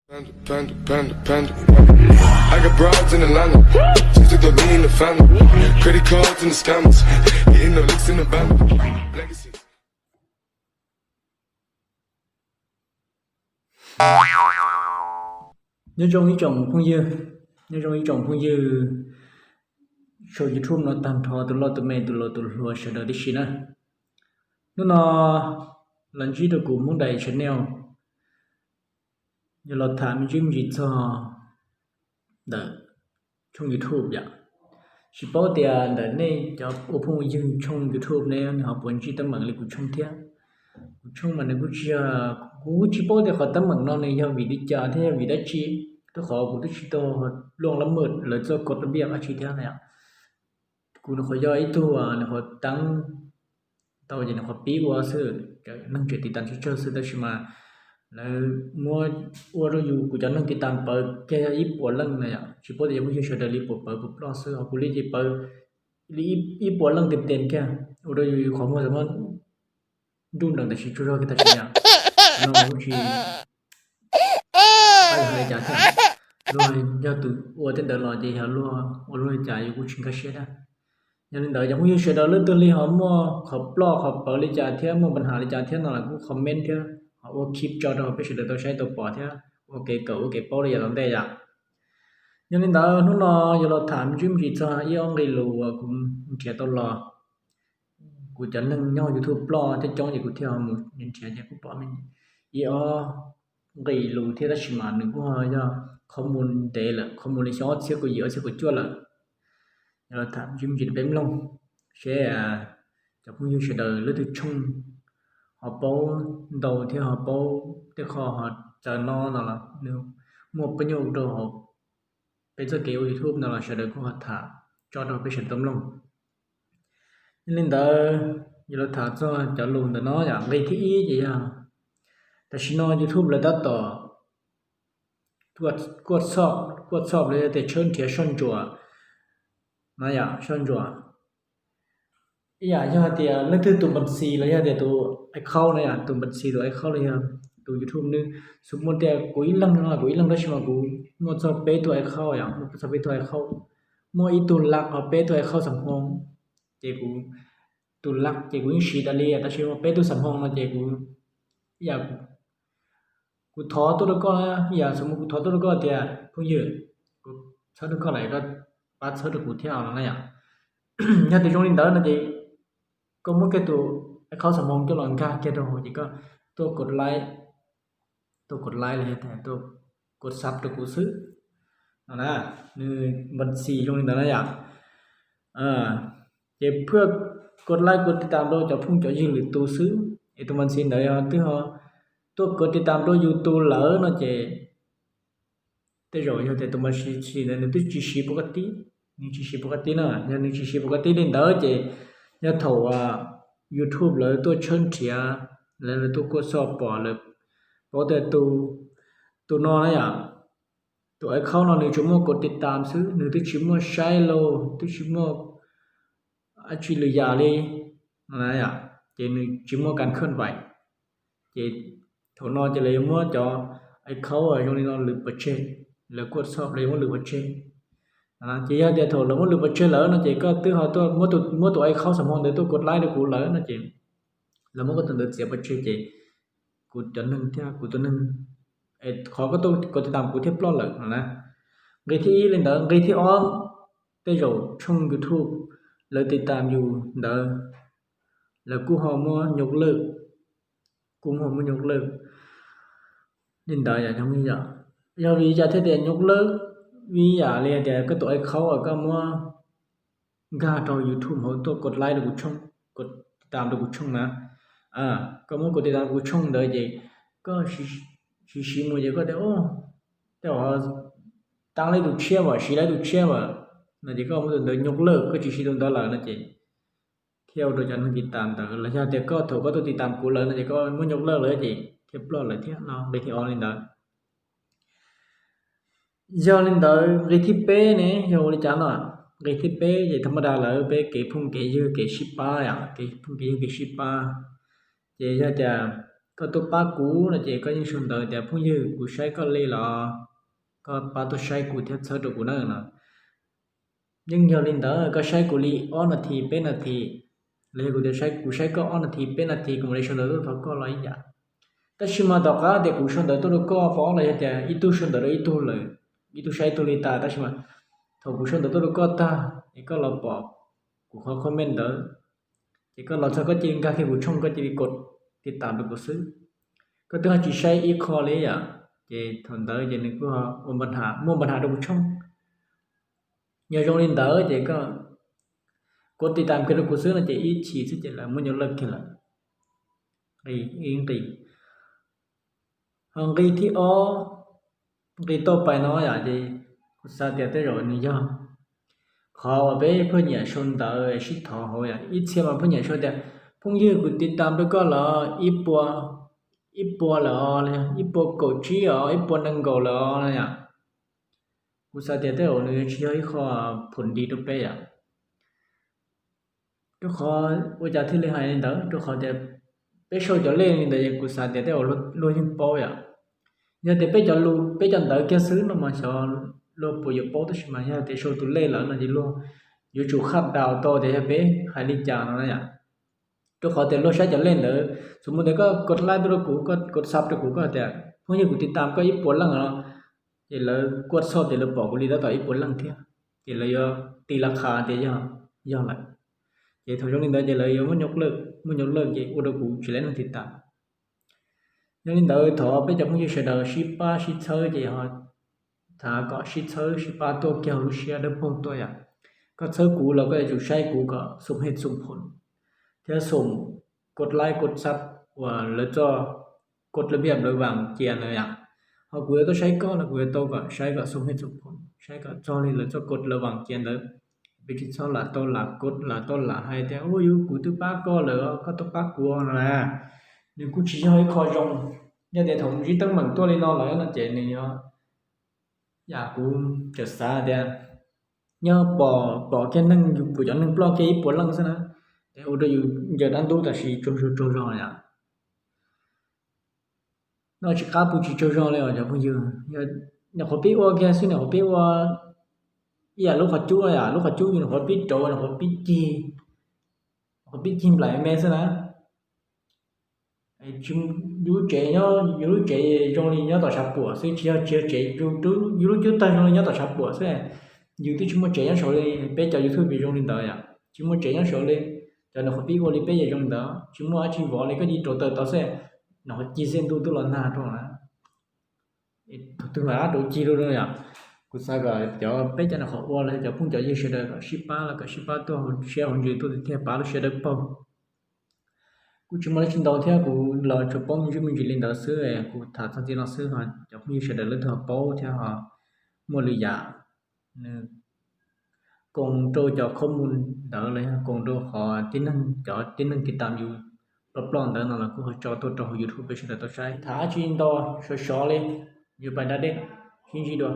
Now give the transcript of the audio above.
Panda, panda, panda, panda. I got broads in Atlanta. Just took the lean, the family. Credit cards and the scammers. Hitting the licks in the van. Legacies. Nyob zoo ib tsoom phooj ywg, nyob zoo ib tsoom phooj ywg saum YouTube no tag nrho, tus loj tus me, tus laus tus hluas sawv daws tib si na. Hnub no los ntsib rau kuv Hmoob Dais Channel, yog los tham me ntsis me ntsis txog ntawm tshooj YouTube yom. Tsis paub tias ntawm nej cov ua phooj ywg tshooj YouTube ne, nws ho puas ntsib teeb meem li kuv tshooj thiab. Kuv tshooj mas nws kuj tsis, kuv kuj tsis paub tias qhov teeb meem no nws yog vim li cas thiab yog vim dab tsi, rau qhov kuv twb tsis tau luaj lab maj lawv txoj kod laj npiaj dab tsi thiab na yom. Kuv nws qhov yog ib tug nws qhov teeb tau ces nws qhov pib ua xwb, neeg tseem tiv tas tsawg tsawg xwb, tab sis mas lawv muab ua rau yus kuv cov neeg tiv tas pawv kiag yog ib puas leej na yom. Tsis paub tias yog phooj ywg sawv daws li puas pawv puas ploj xwb, ho kuv li ces pawv li ib puas leej tes tes kiag, ua rau yus qhov muag txawm muab nruj nreem tam sim tsaug zog kiag tam sim yom. No kuj tsis paub yog li cas thiab, luag yog tus ua tej ntawd los ces yog luag ua luag li cas yus kuj tsis nkag siab thiab. Yog li ntawd cov phooj ywg sawv daws leej twg li ho muaj qhov ploj qhov pawv li cas thiab muaj pab ham li cas thiab no los kuj comment thiab ho ua clip tso rau peb sawv daws tau saib tau pom thiab ua kev kawm ua kev paub li yam tom ntej yom. Yog li ntawd hnub no yuav los tham me ntsis me ntsis txog ib ob nqe lus uas kuv nrhiav tau los. Kuv cov neeg nyob YouTube ploj coob coob ces kuv thiaj ho mus nrhiav ces kuj pom ib ob nqe lus thiab, tab sis mas nws kuj ho yog qhov mus ntev lawm, qhov mus li xyoo ob txhiab kaum yim ob txhiab kaum cuaj lawm. Yog los tham me ntsis me ntsis rau peb mloog seb cov phooj ywg sawv daws leej twg tshooj ho paub ntau thiab ho paub tej qho ho txawv no no los nws muaj pab nyuj rau hauv peb txoj kev ua YouTube no los sawv daws kuj ho tham tso rau peb sawv daws tau mloog. Yog li ntawd yuav los tham txog cov lus ntawm no yom. Nqe thib ib ces yog tam sim no YouTube lawv tab tom kuaj txhoj, kuaj txhoj los yog tias tshawb nrhiav soj ntsuam na yom, soj ntsuam. Ib yam yog hais tias leej twg tus npa xis los yog tias tus account na yom, tus npa xis tus account los yog tus YouTube nws xu muaj tias kuv ib leeg no kuv ib leeg tab sis mas kuv muaj txog peb tug account yom, muaj txog peb tug account, muaj ib tug lab ho peb tug account xam hmoo, ces kuv tus lab ces kuv yeej siv tas li tab sis muaj peb tug xam hmoo no ces kuv, ib yam kuv thov tuaj rau koj, ib yam xu muaj kuv thov tuaj rau koj tias phooj ywg, kuv txhawb rau koj lawm koj pab txhawb rau kuv thiab no na yom. Yog tias zoo li ntawd no ces koj muab kiag tus account xam hmoo coj los nkag kiag rau hauv ces koj tuaj kod like, tuaj kod like los yog tias tuaj kod sub rau kuv xwb no na. Nws npa xis zoo li ntawd na yom. Ces phaj kod like kod tiv tam rau cov phooj cov ywg lwm tus xwb, es tus npa xis ntawd yog twb ho tuaj kod tiv tam rau yus tus lawm no ces tej zaum yog tias tus npa xis ntawd nws twb tsis siv pov ka tib, nws tsis siv pov ka tib na. Yog nws tsis siv pov ka tib li ntawd ces yog thaum YouTube lawv tuaj tshawb nrhiav, lawv tuaj kuaj txhoj pom lawv paub tias tus no na yom, tus account no nws tsuas muaj kod tiv tam xwb, nws twb tsis muaj saib los twb tsis muaj dab tsi lwm yam li, ces nws tsis muaj kas khaj vais. Ces thaum no ces lawv yuav muab cov account zoo li no lwm pov tseg, lawv kuaj txhoj lawv yuav muab lwm pov tseg. Ces yog tias thaum lawv muab lwm pov tseg lawm no ces koj twb ho tuaj muab tus account xam hmoo ntawd tuaj kod like rau kuv lawm no ces lawv muab koj tus ntawd txiav pov tseg ces kuv cov neeg thiab kuv tus neeg, qhov koj tuaj kod tiv tam kuv thiaj ploj lawm no na. Nqe thib ib li ntawd, nqe thib ob, tej zaum tshooj YouTube lawv tiv tam yus ntawd lawv kuj ho muab nyuj lawj, kuj muab nyuj lawj li ntawd yom. Yog vim li cas thiaj tias nyuj lawj? Vim yam li tias koj tus account uas koj muab nkag rau YouTube hauv tuaj kod like rau kuv tshooj, kod tiv tam rau kuv tshooj na, koj muab kod tiv tam rau kuv tshooj ntawd ces koj siv siv mus ces koj tias tej zaum taab lawv tus tshiab as, siv lawv tus tshiab as, no ces koj muab tus ntawd nyuj lawj, koj tsis siv tus ntawd lawm no ces thiaj ua rau cov neeg tiv tam ntawd los yog tias koj thaum koj tuaj tiv tam kuv lawm no ces koj muab nyuj lawj lawm ces thiaj ploj lawm thiab no. Nqe thib ob li ntawd. Yog li ntawd nqe thib peb ne yog ua li cas no? Nqe thib peb ces thas mas das lawm peb kev phooj kev ywg kev sib pab yom, kev phooj kev ywg kev sib pab. Ces yog tias koj tuaj pab kuv no ces koj yeej sau ntawv tias phooj ywg kuv saib koj li los koj pab tuaj saib kuv thiab txhawb rau kuv na no. Yeej yog li ntawd, koj saib kuv li ob nas this peb nas this, los yog kuv tias kuv saib koj ob nas this peb nas this kuv mam li sau ntawv tuaj thov koj los ib yam. Tab sis mas tom qab tias kuv sau ntawv tuaj rau koj pov los yog tias ib tug sau ntawv rau ib tug lawm, ib tug saib ib tug li tas, tab sis mas thaum kuv sau ntawv tuaj rau koj tag es koj los pom kuv qhov comment ntawd, ces koj los txog koj cia li nkag kiag kuv tshooj, koj cia li kod tiv tam rau kuv xwb. Koj twb ho tsis saib ib qho li yom, ces thaum ntawd ces nws kuj ua npa, muaj npa nhav rau kuv tshooj. Yog zoo li ntawd ces koj kod tiv tam kiag rau kuv xwb no ces ib chim xwb ces lawv muab nyuam lawj kiag lawm. Nqi, nqi, ho nqi thib ob, nqi tauj pais no yom, ces kuv xav tias tej zaum nws yog qhov uas peb pheej nyiam sau ntawv sib thov hauv yom. Ib txhia mas pheej nyiam sau tias phooj ywg kuv tiv tam rau koj los ib puas, ib puas lawm os, ib puas kaum tsib os, ib puas nees nkaum lawm os no yom. Kuv xav tias tej zaum nws tsis yog ib qho phoom di rau peb yom. Rau qhov ua cas thiaj li hais li ntawd? Rau qhov tias peb sau cov lej li ntawd es kuv xav tias tej zaum luag yeej paub yom. Yog tias peb cov lus, peb cov ntawv kiag xwb no mas xyov luag puas yuav paub, tab sis mas yog tias sau tus lej lawm no ces luag yuav tsum khaj daus tau tias yog peb hais li cas no na yom. Rau qhov tias luag saib cov lej ntawd, xws mus tias koj kod like tuaj rau kuv, koj kod sub rau kuv, koj tias phooj ywg kuv tiv tam koj ib puas leej no, ces lawv kuaj txhoj tias lawv pom kuv li tab tom ib puas leej thiab, ces lawv yuav tiv la qha tias yog lawm. Ces thaum zoo li ntawd ces lawv yuav muab nyuam lawj, muab nyuam lawj ces ua rau kuv tsis laib neeg tiv tam. Yog li ntawd thov peb cov phooj ywg sawv daws sib pab sib txhawb ces ho thav kom sib txhawb sib pab tuaj kiag lub siab dawb paug tuaj yom. Koj txhawb kuv los koj yuav tsum saib kuv kom xum hej xum phoom thiab xum kod like kod sub uas lawv txoj kod la viam lawv vam cia ntawd yom. Ho kuv yuav tuaj saib koj los kuv yuav tau kom saib kom xum hej xum phoom, saib kom txog li lawv txoj kod la vam cia ntawd. Peb tsis txhob lam tau lam kod, lam tau lam hais tias ua yus kuv twb pab koj lawm koj tuaj pab kuv no na. Nws kuj tsis yog ib qho zoo. Yog tias thaum ntsib teeb meem tuaj li no lawm no ces nws yuav, yam kuv txawm xav tias nyob pom, pom kiag neeg, yus pom cov neeg ploj kiag ib puas leej xwb na, es ua rau yus ncaws dab ntub tam sim tsaug zog tsaug zog yom. Noj tsis qab pw tsis tsaug zog li os cov phooj ywg. Nyuam qhuav pib ua kiag xwb, nyuam qhuav pib ua ib yam lub qhov cub, yam lub qhov cub yus nyuam qhuav pib rauv, nyuam qhuav pib cig, nyuam qhuav pib cig nplaim me xwb na. Yus lub tsev nyob, yus lub tsev zoo li nyob tom tshav puam xwb, tsis yog, tsis yog tsev, yus lub cub tag zoo li nyob tom tshav puam xwb. Yus twb tsis muaj tsev nyob saud li, peb cov YouTube zoo li ntawd yom, tsis muaj tsev nyob saud li. Cov nyuam qhuav pib ua li peb yam zoo li ntawd, tsis muaj dab tsi vov li, koj cia li rauv taws tau xwb, nyuam qhuav cig xwb ntuj twb los nag rau na. Thaum twg mam rov cig rau yom. Kuv xav kom cov peb cov nyuam qhuav ua los cov phooj cov ywg sawv daws kom sib pab los kom sib pab tuaj siab hauv ntsws tuaj thiaj pab lub siab dawb paug. Kuv tsis muaj dab tsi ntau thiab, kuv los tsuas paub me ntsis me ntsis li ntawd xwb, kuv tham txog txij no xwb, cov phooj ywg sawv daws leej twg ho paub thiab ho muaj lwm yam, nws koom rau cov khob mus ntawd los yog koom rau qhov tib neeg, cov tib neeg tiv tam yus ploj ploj ntawd no los kuj ho tso tuaj rau hauv YouTube peb sawv daws tau saib. Tham dab tsi ntau, sov sov li, yus pais da dej, sib ntsib dua.